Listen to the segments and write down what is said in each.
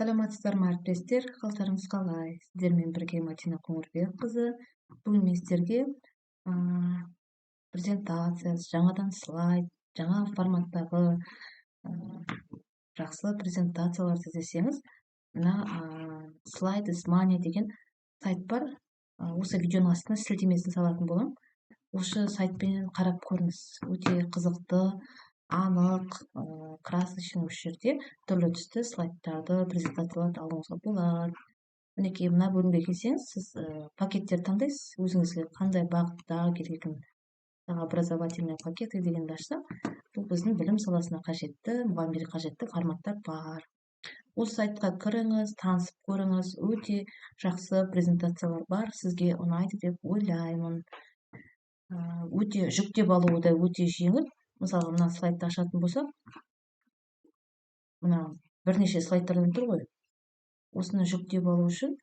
Саламатсыздар ма, әріптестер! Қалдарыңыз қалай? Сіздермен бірге Мадина Қоңырбекқызы. Бүгін мен сіздерге презентация, жаңадан слайд, жаңа форматтағы жақсы презентацияларды іздесеңіз, мына Slidesmania деген сайт бар. Осы видеоның астына сілтемесін салатын боламын. Осы сайтпен қарап көріңіз, өте қызықты, анық, красочный. Осы жерде түрлі түсті слайдтарды, презентацияларды алуыңызға болады. Мінекей, мына бөлімге келсеңіз, сіз пакеттерді таңдайсыз, өзіңізге қандай бағытта керек екенін. «Образовательные пакеты» дегенді ашсақ, бұл біздің білім саласына қажетті, мұғалімдерге қажетті форматтар бар. Осы сайтқа кіріңіз, танысып көріңіз, өте жақсы презентациялар бар, сізге ұнайды деп ойлаймын. Өте жүктеп алуы да өте жеңіл. Мысалға, мына слайдты ашатын болсақ, мына бірнеше слайдтардан тұр ғой. Осыны жүктеп алу үшін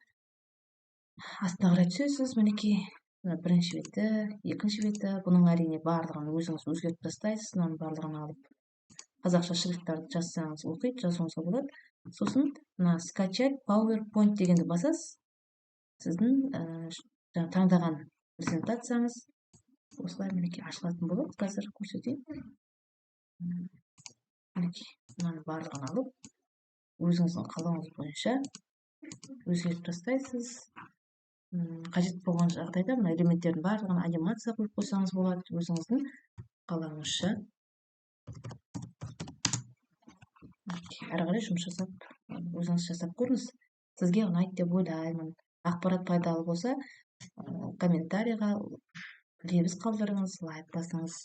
астына қарай түсесіз. Мінекей, мына бірінші беті, екінші беті. Бұның, әрине, барлығын өзіңіз өзгертіп тастайсыз. Мынаның барлығын алып, қазақша шрифттарды жазсаңыз, оқиды, жазуыңызға болады. Сосын мына «Скачать PowerPoint» дегенді басасыз. Сіздің таңдаған презентацияңыз осылай, мінекей, ашылатын болады. Қазір көрсетейін. Мінекей, мынаның барлығын алып, өзіңіздің қалауыңыз бойынша өзгертіп тастайсыз. Қажет болған жағдайда мына элементтердің барлығын анимация қойып қойсаңыз болады, өзіңіздің қалауыңызша. Әрі қарай жұмыс жасап, өзіңіз жасап көріңіз, сізге ұнайды деп ойлаймын. Ақпарат пайдалы болса, комментарийға лебіз қалдырыңыз, лайк басыңыз.